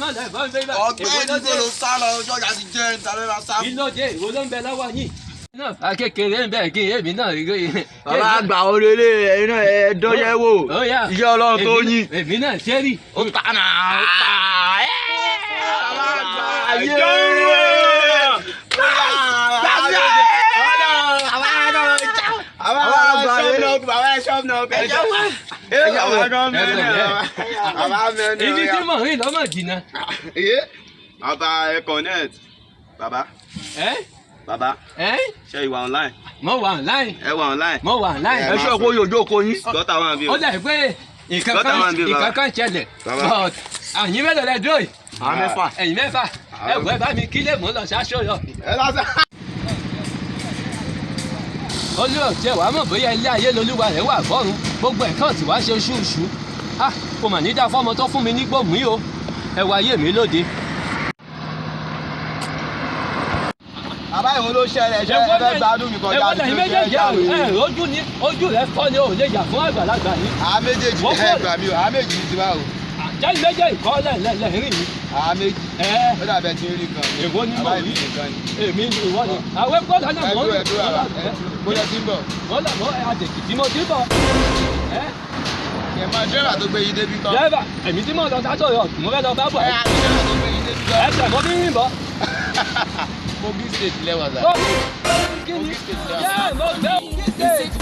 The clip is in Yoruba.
má lọ ìbọn bẹ́ẹ̀. Ọ̀gbẹ́ni tó lọ sá lọ sọ́jà ti jẹ́ níta ló máa sá. Ìlọdẹ ìwo ló ń bẹ lọ́wọ́ yín. Náà fa kékeré ń bẹ kí èmi náà rí. Bàbá àgbà orílẹ̀ ẹ̀yin náà ẹ dọ́yẹ̀ wò. Ó yá. Iṣẹ́ Ọlọ́run tó yìn. Èmi náà ṣe rí. Ó ta nà ó ta. Bàbá àgbà ayé. Ibi tí mò ń rìn lọ́mọ jìnnà. Bàbá ẹ connect. Bàbá. Ẹ́ Bàbá. Ẹ́. Ṣé ìwà online? Mo wà online. Ẹ wà online. Mo wà online. Ẹ ṣọ́ kó yòjó ko yín. Gọ́tà wà ń bí o. Ó dà pé nǹkan Gọ́tà kan wà ń bí bàbá. nǹkan kan ṣẹlẹ̀. Bàbá. But àyìn mélòó lẹ dúró yìí? Àwọn mẹ́fà. Ẹ̀yin mẹ́fà. Ẹ wọ ẹ bá mi kílè mò ń lọ ṣáṣọ yọ. Olúwa tiẹ̀ wàá mọ̀ bóyá ilé ayé lolúwa rẹ̀ wà bọ́run gbogbo ẹ̀ kàn tí wàá ṣe ṣúṣú. Ah, kò mà ní dá fọ́mọ tó fún mi ní gbòmù yìí o. Ẹ wá ayé mi lóde. Bàbá ìwọ ló ṣẹlẹ̀ ṣe ẹ fẹ́ gbádùn mi kọjá Ẹ̀wọ́n lẹ́yìn méjèèjì ẹ̀ ojú ni ojú rẹ̀ fọ́ ni ò lè yà fún àgbàlagbà ni. Àá méjèèjì Wọ́n ẹ fọ́- gbà mí o, àá méjì ti bá o. Jẹ́yìn méjèèjì kọ́ lẹ́rìn mi. Àá méjì. Ẹ Ó dàbẹ̀ tí ń rí kan. Èwo ni mo Bàbá rí? ìlú nìkan ni. Èmi ni ìwọ ni. Àwọn ẹgbẹ́ ọ̀la náà Ẹ mọ̀ dúró ẹ dúró àbá. ń Ẹ dúró. Bó lẹ ti ń bọ̀. wọ́n là mọ́ àjèjì tí mo ti bọ̀. Ẹ Ẹ máa dírẹ́bà tó gbé yín débi kan. dẹ́rẹ́bà èmi tí mo lọ sátọ̀ yọ mo fẹ́ lọ bá bọ̀ Ẹ àti dírẹ́bà tó gbé yín débi kan. ẹ tẹ̀ mọ́ bí ń bọ̀. Kogi State lẹ́wọ̀n sá. Kí ni? Yẹ́ mo gbé Kogi State.